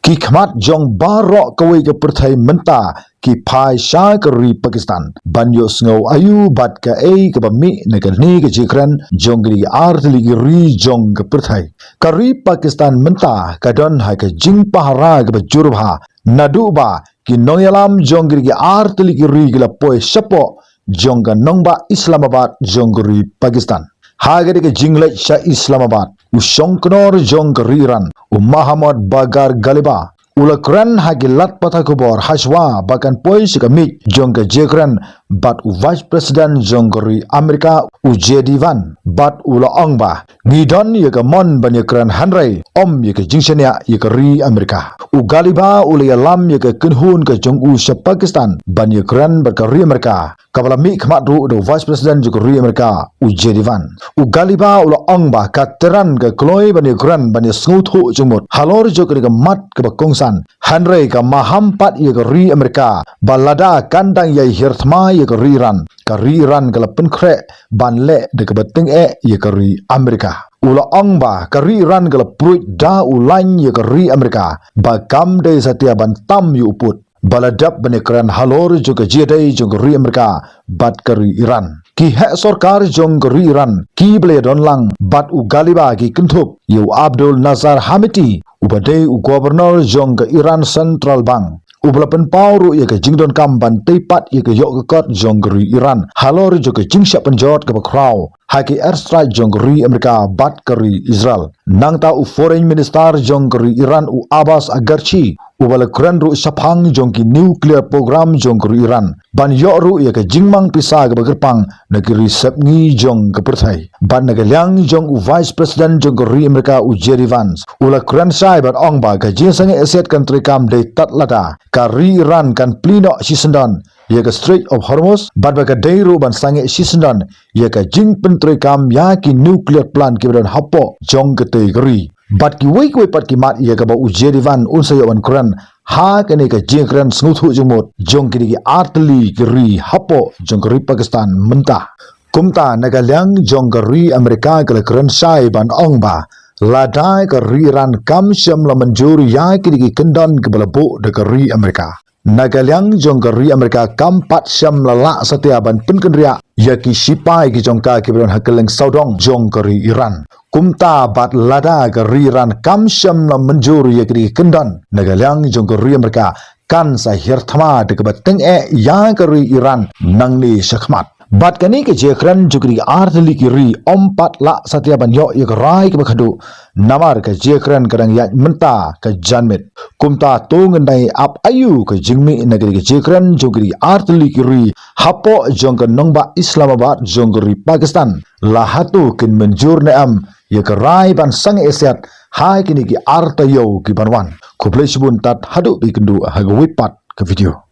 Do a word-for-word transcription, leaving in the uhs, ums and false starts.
Ki khmat jong baroh kawei ka pyrthei mynta ki phai sha ka ri Pakistan ban ïohsngew aïu bad kaei kaba mih na kane ka jingkren jong ki artylli ki ri jong ka pyrthei. Ka ri Pakistan mynta ka don ha ka jingpahara kaba jur bha naduh ba ki nongïalam jong ki artylli ki ri ki la poi shapoh jong ka nongbah Islamabad jong ka ri Pakistan. Ha kane ka jingleit sha Islamabad, u shongknor jong ka ri Iran, u Mohammad Baghar Ghalibaf, u la kren ha ki lad pathai khubor hashwa ba kan poi sha ka miej jong ka jingkren bad u Vice President jong ka ri Amerika, u J D Vance, bad u la ong ba ngi don ïa ka mon ban ïakren hynrei ym ïa ka jingshaniah ïa ka ri Amerika. U Ghalibaf u la ïalam ïa ka kynhun ka jong u sha Pakistan ban ïakren bad ka ri Amerika, kaba la mih khmat ruh da u Vice President jong ka ri Amerika, u J D Vance. U Ghalibaf u la ong ba ka Tehran ka kloi ban ïakren ban ïasngewthuh jingmut halor jong kane ka mat kaba kongsan, hynrei ka maham pat ïa ka ri Amerika ba lada kan dang ïai hiar thma ïa ka ri Iran, ka ri Iran ka la pynkhreh ban leh da kaba tyngeh ïa ka ri Amerika. U la ong ba ka ri Iran ka la pruid da u lain ïa ka ri Amerika ba kam dei satia ban tam ïa u pud ba la dep ban ïakren halor jong ka jingïadei jong ka ri Amerika bad ka ri Iran. Ki heh sorkar jong ka ri Iran kiba la ïadon lang bad u Ghalibaf ki kynthup ïa u Abdul Nasser Hemedti uba dei u Governor jong ka Iran Central Bank, uba la pynpaw ruh ïa ka jingdonkam ban tei pat ïa ka ïoh ka kot jong ka ri Iran halor jong ka jingshah pynjot kaba khraw ha ki airstrike jong ka ri Amerika bad ka ri Israel. Nangta u Foreign Minister jong ka ri Iran, u Abbas Araghchi, uba la kren ruh shaphang jong ki nuclear program jong ka ri Iran ban ïoh ruh ïa ka jingmang pisa kaba kyrpang na ki ri sepngi jong ka pyrthei. Bad na ka liang jong u Vice President jong ka ri Amerika, u J D Vance, u la kren shai bad ong ba ka jingsangeh siat kan treikam dei tad lada ka ri Iran kan plie noh shisyndon ïa ka Strait of Hormuz bad ba ka dei ruh ban sangeh shisyndon ïa ka jingpyntreikam ïa ki nuclear plant kiba don hapoh jong katei ka ri. Bad kiwei kiwei pat ki mat ïa kaba u J D Vance un sa ïoh ban kren ha kane ka jingkren sngewthuh jingmut jong kine ki artylli ki ri hapoh jong ka ri Pakistan mynta. Kumta na ka liang jong ka ri Amerika ka la kren shai ban ong ba lada ka ri Iran kam shym la mynjur ïa kine ki kyndon kiba la buh da ka ri Amerika, na ka liang jong ka ri Amerika kam pat shym la lah satia ban pynkynriah ïa ki shipai ki jong ka kiba don ha kylleng sawdong jong ka ri Iran. Kumta bad lada ka ri Iran kam shym la mynjur ïa kine ki kyndon, na ka liang jong ka ri Amerika kan sa hiar thma da kaba tyngeh ïa ka ri Iran nangne shakhmat. Bad kane ka jingkren jong kine ki artylli ki ri ym pat lah satia ban ïoh ïa ka rai kaba khadduh, namar ka jingkren ka dang ïaid mynta ka janmiet. Kumta to ngin ap aïu ka jingmih na kane ka jingkren jong kine ki artylli ki ri hapoh jong ka nongbah Islamabad jong ka ri Pakistan, la hato kin mynjur ne em ïa ka rai ban sangeh siat ha kine ki ar taïew kiban wan. Khublei shibun, tad haduh ba ïakynduh ha kawei pat ka video.